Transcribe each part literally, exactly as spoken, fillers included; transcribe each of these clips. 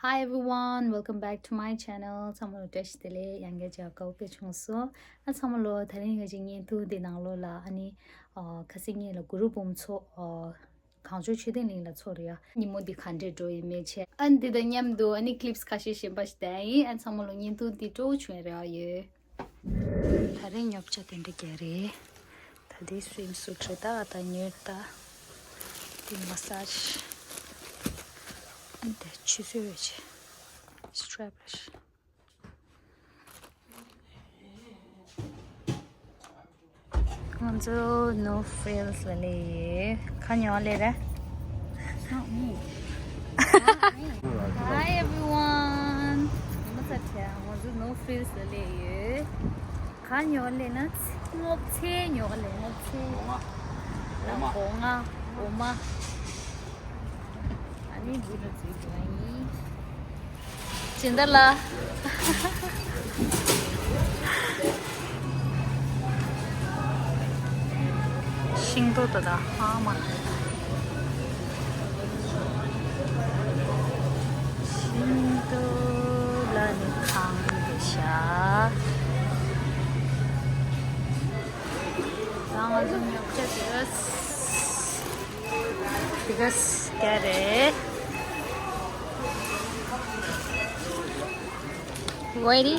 Hi everyone, welcome back to my channel. ཚང་མ་ལ་བཀྲ་ཤིས་བདེ་ལེགས། ཡང་བསྐྱར་མཇལ་དགའ་པོ་བྱུང་སོང་། ཨ་ཚང་མ་ལོ། དེ་རིང་ང་ཅིག་བརྙན་ཐུང་འདི་ནང་ལོགས་ལ་ཨ་ནི་ཨ་ཁ་སང་ངེད་ལ་group བུམ་ཚོགས་ཨ་གངས་ལྗོངས་ཆོས་ལྡན་གླིང་ལ་ཚོགས་རེད་ཡ། ཉིན་མོ་འདི་ག་འདྲས་འགྲོ་ཡིན་མེད་ཆེ། ཨ་འདི་དང་མཉམ་དུ་ཨ་ནི་clips ཁ་ཤས་གཞན་པ་ཞིག་བསྟན་ཡིན། ཨ་ཚང་མ་ལོ་བརྙན་ཐུང་འདི་སྤྲོ་བོ་བྱུང་ཡ་རེད་ཨ་ཡོད། ད་རེས་ཉོབ་ཆ་དེ་འདྲ་རྒྱག་རེད། ད་དེ་swim suit རེད། ད་ད་ཉོས་ད། དེ་massage ཨ་འདི་ཆུ་ཚོད་རེད་ཆེ། strap རེད། ང་ཚོ་No Frills ལ་སླེབས་ཡོད། ག་ཉོ་སླེབས་རེད། Hi everyone. ཉི་མ་ཚ་ཁྲ། ང་ཚོ་No Frills ལ་སླེབས་ཡོད། ག་ཉོ་སླེབས་ན་སྔོ་ཚལ་ཉོ་སླེབས། སྔོ་ཚལ། སྒོ་ང་། སྒོ་ང་། སྒོ་མ། ཨ་ནི་འདི་ལ་འཛུལ་དགོས་ཡིན། སྦྱིན་བདག་ལགས། ཤིང་ཏོག་ཏོ་ད་ཧ་མ། ཤིང་ཏོག་ལ་ནི་གང་དེ་ཤ། ང་ཚོ་ཉོ་ཆ་དེ་ག་དེ་ག་སྐྱ་རེད། Ready?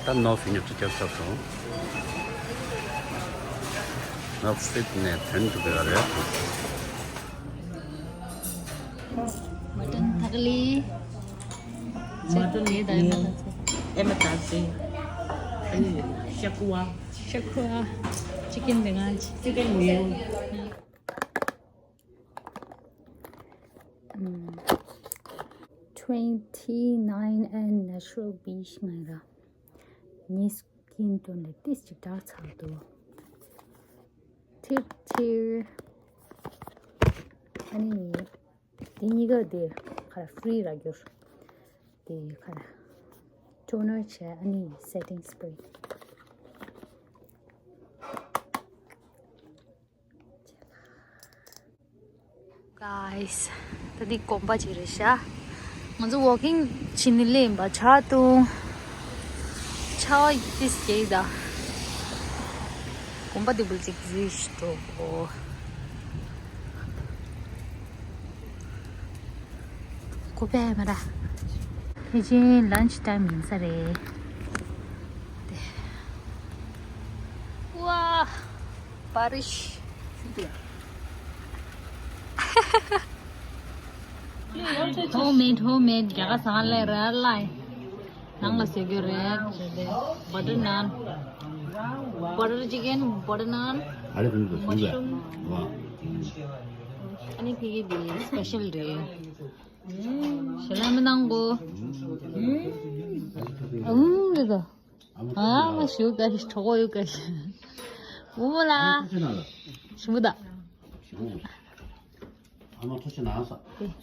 ད་No Frills ཉོ་ཆ་བརྒྱབ་ཚར་སོང་། No Frills ནས་ཐོན་འགྲོ་གི་ཡོད་རེད། Mutton thakli. Mutton meal. Ema tase. Shakwa. Shakwa. Chicken dengan. Chicken meal. Mm. Twenty-nine and natural beef ngaira. Nis ཀིན་ཏོན་ལ་ཏིས་ཅིག་དྲག་ཚར་འདུག་ཐིར་ཐིར། ཨ་ནི་དེ་གཉིས་ཀ་དེ་ཁ་ལ་free ར་གྱུར། དེ་ཁ་ལ་toner བྱས། ཨ་ནི་setting spray། Guys, ད་འདི་དགོན་པ་ཅིག་རེད་ཤག་ང་ཚོ་walking བྱེད་ནི་སླེབས་ཡིན་པ། ཇ་འཐུང་། ཆར་པ་ཏིས་རྒྱག་གི་ད། དགོན་པ་འདི་འབུལ་ཅིག་འཛུལ་ཞིག་འགྲོ་གོ། ཁོ་པས་མ་ར། ཕལ་ཆེར་lunch time ཡིན་ས་རེད། ཝ། པ་རིཤ། Homemade, homemade. རྒྱ་གར་ཟ་ཁང་ལས་ར་ལ་ཡིན། ནང་ལ་བཟོས་རྒྱུ་རེད། Butter naan, butter chicken, butter naan, mushroom. ཨ་ནི་ཕ་གི་འདི་special རེད། ཞལ་ལག་མི་གནང་གོ། ཨུམ་རེད་ད། ཨ་མ་ཞུ་ག་ཞིག་གྲོགས་པོ་ཡོད་ག་ཞིག་ཨུ་མ་ལ། ཞུ་མུ་ད། ཨ་མ་ཐུགས་རྗེ་གནང་ས།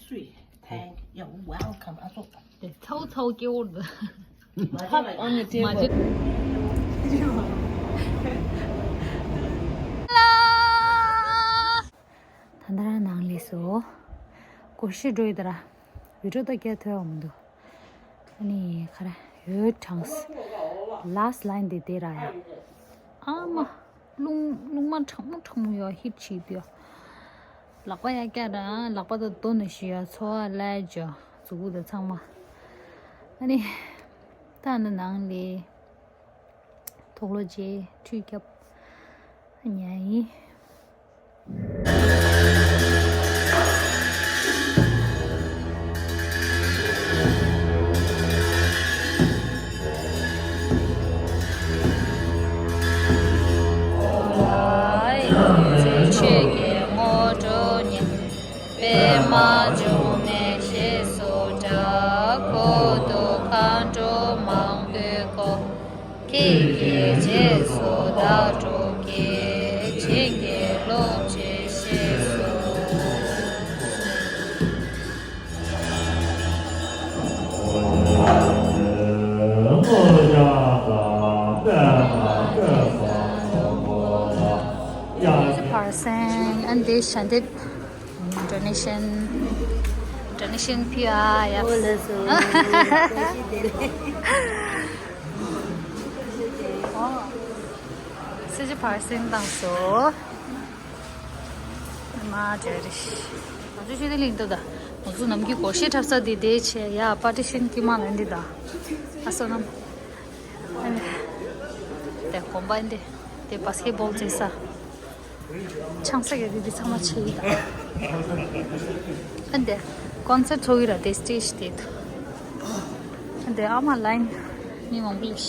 Sweet. Thank you. You're welcome. ཨ་ཚོ། དེ་ཚའུ་ཚའུ་སྐྱེ་བོ་འདི། Cup on the table. ད་ལྟ་རང་ནང་ལས་སོ། སྒོར་གཞས་འགྲོ་ཡི་ད་ར། བི་ཌིའོ་ད་རྒྱ་ཐོས་འོང་འདུག་ཨ་ནི་ཁ་ར་ཡོད་གྲངས། Last line དེ་དེ་ར་ཡ། ཨ་མ། རླུང་རླུང་མ་གྲང་མོ་གྲང་མོ་ཡོད། ཧིཊ་བྱེད་དུས། ལག་པ་ཡ་སྐྱ་ར། ལག་པ་དང་རྡོ་ནི་ཞུ་ཡ། ཚོ་བ་ལ་ཇོ་གཟུགས་པོ་དང་ཚང་མ། ཨ་ནི་ད་ནི་ནང་ལས། ཐོག་ལོ་རྗེས་ཁྲུས་རྒྱབ། ཉལ་ཡིན། ཆོས་ཀྱི་ངོ་སྤྲོད་ཉིད། པདྨ་འབྱུང་གནས་ཞེས་སུ་གྲགས། འཁོར་དུ་མཁའ་འགྲོ་མང་པོས་བསྐོར། ཁྱེད་ཀྱི་རྗེས་སུ་བདག་སྒྲུབ་ཀྱིས། བྱིན་གྱིས་རློབ་ཅིང་གཤེགས་སུ། Fifty percent ཨན་དེ་ཞལ་འདེབས། ཌོ་ནེ་ཤན། ཌོ་ནེ་ཤན་ཕུལ་ཨ་ཡ། ཨོ་ལགས་སོ། སེ་ཅི་ཕར་སེང་བཏང་སོ། མ་དྲེ་རེ། ང་ཚོ་ཤུ་དེ་ལིང་ཏོ་ད། ང་ཚོ་ནམ་རྒྱུན་སྒོར་གཞས་འཁྲབ་ས་དེ་དེ་ཆེ་ཡ། པར་ཊི་ཤན་དཀྱིལ་མ་ལ་འདི་ད། ཨ་སོ་ནམ། ཨ་ནི། དེ་གོམ་པ་འདི། དེ་བ་སི་ཀེ་ཊི་བོལ་རྩེ་ས། ཆང་ས་གི་རི་དེ་ཚང་མ་ཆེ་ཡི་ད། ཨ་འདི། ཀོན་སར་ཊི་ཚོགས་ཡི་ར་དེ་སི་ཊེ་ཇི་དེ་ད། ཨ་འདི་ཨ་མ་ལའིན། མི་མང་པོ་ལས།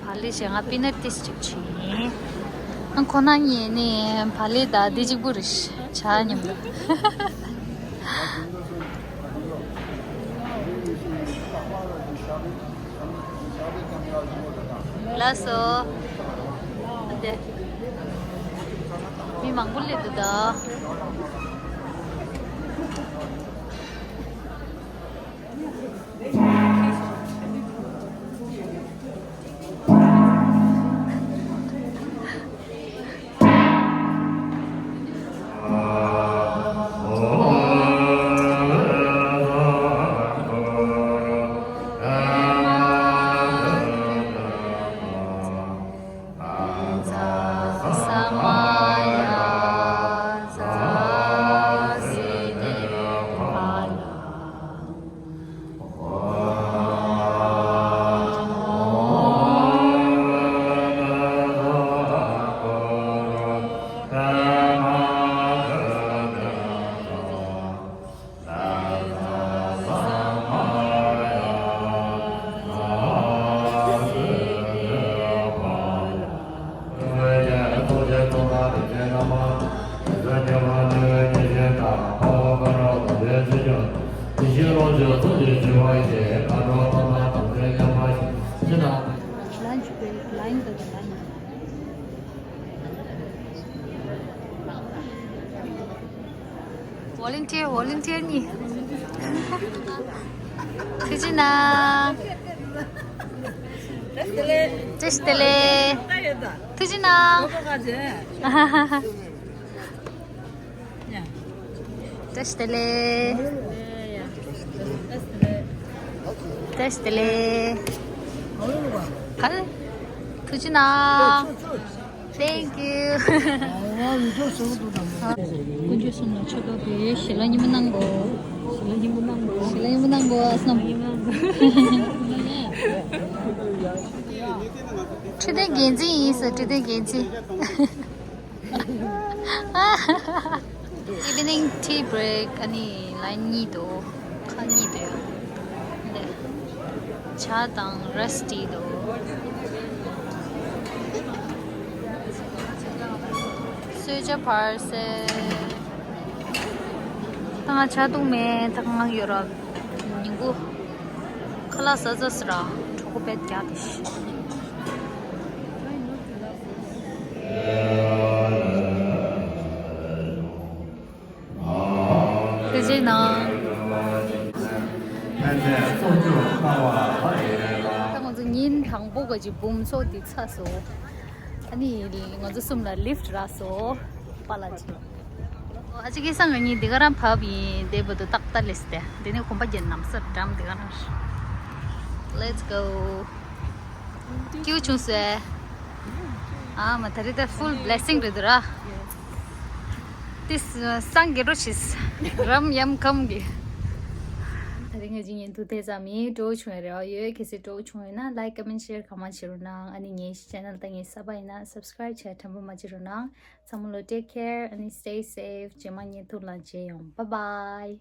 བ་ལི་ཞེ་ང་པི་ནཊ་ཏིས་ཅིག་བྱིན། ཨ་ཁོ་ན་ཉེ་ནས་བ་ལི་ད་འདི་གཅིག་པུ་རེད་ཤག་ཉམས། ལགས་སོ། འདི། མི་མང་པོ་སླེབས་འདུག་ད། Lunch break, line to the line. Volunteer, volunteer གཉིས། ཐུགས་རྗེ་གནང་། བཀྲ་ཤིས་བདེ་ལེགས། ཐུགས་རྗེ་གནང་། བཀྲ་ཤིས་བདེ་ལེགས། བཀྲ་ཤིས་བདེ་ལེགས། ག་རེ། ཐུགས་རྗེ་གནང་། Thank you. དཀོན་མཆོག་གསུམ་ལ་མཆོད་པ་ཕུལ། ཞལ་ལག་མཉེས་པོ་གནང་དགོས། ཞལ་ལག་མཉེས་པོ་གནང་དགོས། ཞལ་ལག་མཉེས་པོ་གནང་དགོས་བསམ། འཕྲོད་བསྟེན་འགན་འཛིན་ཡིན་ཟེར། འཕྲོད་བསྟེན་འགན་འཛིན། Evening tea break. ཨ་ནི་ལའིན་གཉིས་འདུག་ཁ་གཉིས་འདུག་འདི་ཇ་དང་ར་སི་ཊི་འདུག་གསོལ་ཇ་ཕར་སེ། ད་ང་ཇ་འཐུང་མེད། ད་ང་ཡོད་ར། ཉིན་གུང་ཁ་ལག་ཟ་ཟ་ཟེར་ར། གྲོད་ཁོག་དཔེ་རྒྱགས་དེ་ཤི། དེ་རྗེས་ནང་། ད་ང་ཚོ་ཉིན་དང་པོ་ག་ཅིག་འབུམ་ཚོགས་འདི་ཚར་སོང་། ཨ་ནི་ང་ཚོ་གསུམ་ལ་ལིཕ་ཊི་རག་སོང་། པཱ་ལགས་ཀྱིས། ཨ་ཅེ་སྐལ་བཟང་ང་གཉིས་འདི་ག་རང་བབས་ཡིན། དེ་བར་དུ་ཏག་ཏག་ལས་ཏེ། འདི་ནས་གོམ་པ་བརྒྱབ་ནམ་སར་འགྲམ་འདི་ག་རང་། Let's go. སྐྱིད་པོ་བྱུང་སོང་ཨེ། ཨ་མ་ད་རེས་ད་full blessing རེད་འདུག་ར། ཏིས་སངས་རྒྱས་འགྲོ་ཆིས། རམ་ཡམ་ཁམ་གི། ད་རེས་ངའི་ཇི་ཉིན་དུ་དེ་ཙམ་ཡིན། སྤྲོ་བོ་བྱུང་ཡ་རེ་བ་ཡོད། གལ་སྲིད་སྤྲོ་བོ་བྱུང་ཡོད་ན་like, comment, share གང་མང་བྱེད་རོགས་གནང་། ཨ་ནི་ངའི་channel ད་ངའི་གསར་པ་ཡིན་ན་subscribe བྱས་དྲན་པ་མ་བརྗེད་རོགས་གནང་། ཚང་མ་ལོ་take care. ཨ་ནི་stay safe. རྗེས་མ་བརྙན་ཐུང་ལ་མཇལ་ཡོང་། Bye bye.